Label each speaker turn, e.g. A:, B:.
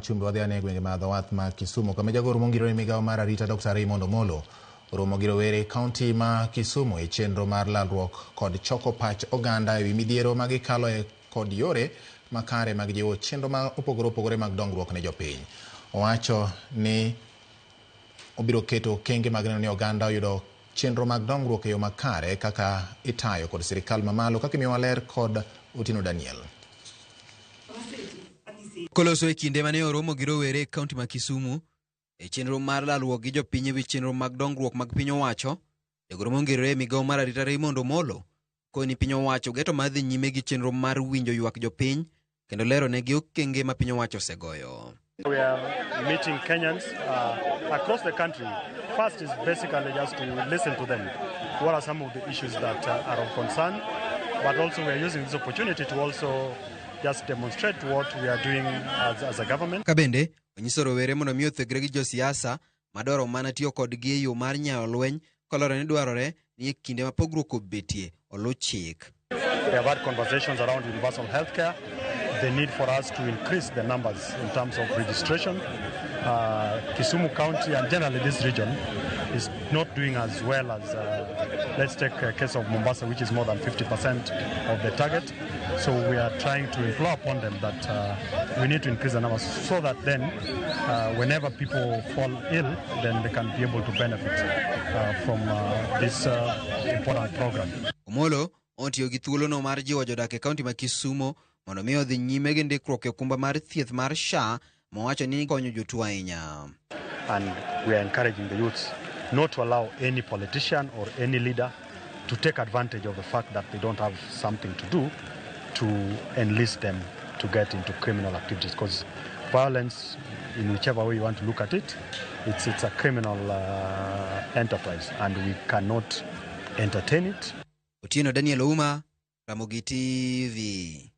A: Chumbi wadhi ane e gwenge ma dho wath ma Kisumu kama jagoro mongirore migawo mar arita Dr. Raymond Omolo oromo gi rowere e kaunti ma Kisumu e chenro mar lalruok kod choko pach oganda ewi midhiero ma gikaloe kod yore makare mag jiwo chenro ma opogore opogore mag dongruok ne jopiny. Owacho ni obiro keto okenge mag neno ni oganda oyudo chenro mag dongruok e yo makare kaka itayo kod sirikal mamalo kaka imiyowa ler kod Otieno Daniel.
B: Koloso e kinde mane oromo gi rowere e kaunti ma Kisumu e chenro mar lalruok gi jopiny ewi chenro mag dongruok mag piny owacho, jagoro mongirore e migawo mar arita Raymond Omolo koni piny owacho geto mar dhi nyime gi chenro mar winjo ywak jopiny kendo lero negi okenge ma piny owacho osegoyo.
C: We are meeting Kenyans across the country. First is basically just to listen to them. What are some of the issues that are of concern? But also we are using this opportunity to also just demonstrate what we are doing as a government.
B: Ka bende onyiso rowere mondo mi othegre gi josiasa madwaro mana tiyo kodgi e yo mar nyayo lweny kolore ni dwarore ni e kinde ma pogruok obetie oluw chik.
C: We have had conversations around universal healthcare, the need for us to increase the numbers in terms of registration. Kisumu County and generally this region is not doing as well as, let's take a case of Mombasa, which is more than 50% of the target. So we are trying to implore upon them that we need to increase the numbers so that then whenever people fall ill, then they can be able to benefit from this important program.
B: Omolo otiyo gi thuolono mar jiwo jodak e kaunti ma Kisumu mondo mi odhi nyime gi ndikruok e okumba mar thieth mar SHA mowacho ni konyo jotuo ahinya.
C: And we are encouraging the youths not to allow any politician or any leader to take advantage of the fact that they don't have something to do to enlist them to get into criminal activities, because violence, in whichever way you want to look at it, it's a criminal enterprise and we cannot entertain it.
B: Otieno Daniel Ouma, Ramogi TV.